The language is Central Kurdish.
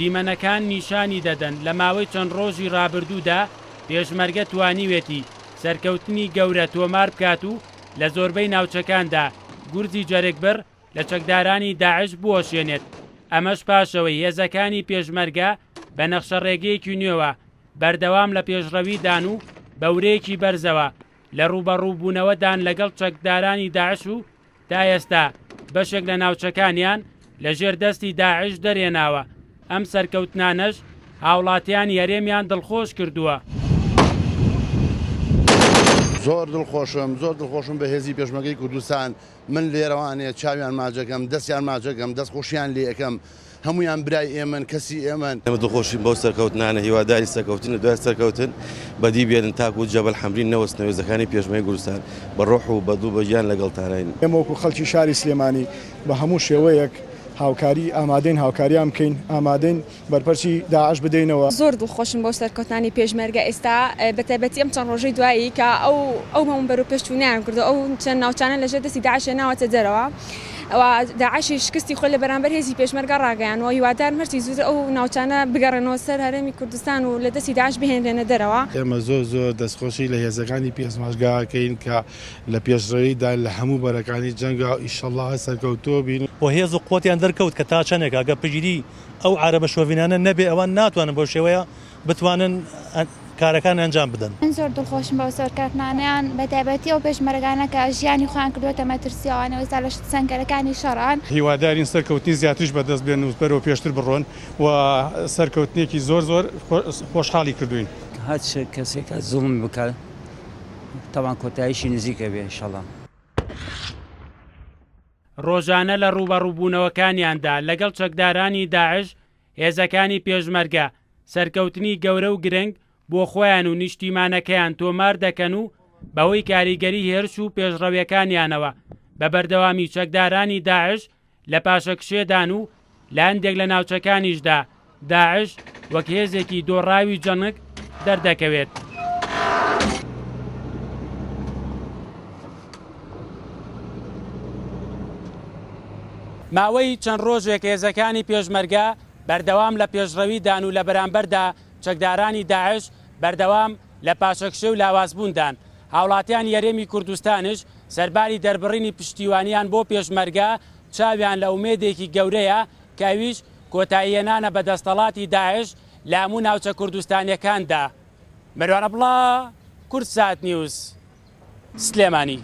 دیمەنەکان نیشانی دەدەن لە ماوەی چەند ڕۆژی ڕابردوودا پێشمەرگە توانیوێتی سەرکەوتنی گەورە تۆمار بکات و لە زۆربەی ناوچەکاندا گورزی جەرگبڕ لە چەکدارانی داعش بوەشێنێت، ئەمەش پاشئەوەی هێزەکانی پێشمەرگە بە نەخشەڕێگەیەکی نوێوە بەردەوام لە پێشڕەویدان و بە ورەیەکی بەرزەوە لە ڕووبەڕووبوونەوەدان لەگەڵ چەکدارانی داعش و تا ئێستا بەشێک لە ناوچەکانیان لە ژێر دەستی داعش دەرهێناوە، ئەم سەرکەوتنانەش هاوڵاتیانی هەرێمیان دڵخۆش کردووە. زۆر دڵخۆشم زۆر دڵخۆشم بە هێزی پێشمەرگەی کوردستان من لێرەوانێ چاویان ماچەکەم دەستیان ماچەکەم دەست خۆشیان لێ ئەکەم هەموویان برای ئێمەن کەسی ئێمەن. ئێمە دڵخۆشین بەو سەرکەوتنانە، هیوادارین سەرکەوتن لە دوای سەرکەوتن بەدی بێنن تاکو جەبەل حەمرین نەوەستنەوە هێزەکانی پێشمەرگەی کوردستان بە ڕۆح و بە دڵ و بە گیان لەگەڵتانین. ئێمە وەکو خەڵکی شاری سلێمانی بە هەموو شێوەیەک هاوکاری ئامادەین هاوکاریان بکەین، ئامادەین بەرپەرچی داعش بدەینەوە. زۆر دڵخۆشم بەو سەرکەوتنانەی پێشمەرگە ئێستا بەتایبەتی ئەم چەند ڕۆژەی دوایی کە ئەو ئەو هەموو بەرەوپێشچوونەیان کردو ئەو چەند ناوچانە لەژێر دەستی داعش هێناوەتە دەرەوە و داعشیش شکستی خۆی لە بەرامبەر هێزی پێشمەرگە ڕاگەیاندووە هیوادارم هەرچی زووتر ئەو ناوچانە بگەڕێنەوە سەر هەرێمی کوردستان و لە دەستی داعش بهێنرێنە دەرەوە. ئێمە زۆر زۆر دەستخۆشی لە هێزەکانی پێشمەرگە ئەکەین کە لە پێشڕەویدان لە هەموو بەرەکانی جەنگا و ئیشەڵا سەرکەوتوو بین. و هێز و قوەتیان دەرکەوت کە تا چەندێکە گەر پشتگیری ئەو عەرەبە شۆڤینانە نەبێ ئەوان ناتوانن بەو شێوەیە بتوانن کارەکان ئەنجام بدەن. من زۆر دڵخۆشم بەو سەرکەوتنانەیان بەتایبەتی ئەو پێشمەرگانە کە ژیانی خۆیان کردووەتە مەترسی ئەوانەی ئێستا لە سەنگەرەکانی شەڕان. هیوادارین سەرکەوتنی زیاتریش بەدەست بێنن و بەرەو پێشتر بڕۆن و سەرکەوتنێکی زۆر زۆر خۆشحاڵی کردووین. هەچ کەسێکە زوڵم بکات تەبعەن کۆتاییشی نزیک ئەبێ ئینشەڵا. ڕۆژانە لە ڕووبەڕووبوونەوەکانیاندا لەگەڵ چەکدارانی داعش، هێزەکانی پێشمەرگە سەرکەوتنی گەورە و گرنگ بۆ خۆیان و نیشتیمانەکەیان تۆمار دەکەن و بەهۆی کاریگەری هێرش و پێشڕەویەکانیانەوە بە بەردەوامی چەکدارانی داعش لە پاشەکشێدان و لە هەندێک لە ناوچەکانیشدا داعش وەک هێزێکی دۆڕاوی جەنگ دەردەکەوێت. ماوەی چەند ڕۆژێک هێزەکانی پێشمەرگە بەردەوام لە پێشڕەویدان و لە بەرامبەردا چەکدارانی داعش بەردەوام لە پاشەکشێ و لاوازبووندان، هاوڵاتیانی هەرێمی کوردستانش سەرباری دەربڕینی پشتیوانیان بۆ پێشمەرگە چاویان لە ئومێدێکی گەورەیە کە ئەویش کۆتاییهێنانە بە دەستەڵاتی داعش لە هەموو ناوچە کوردستانیەکاندا. مەروان عەبدوڵا، کوردسات نیوز، سلێمانی.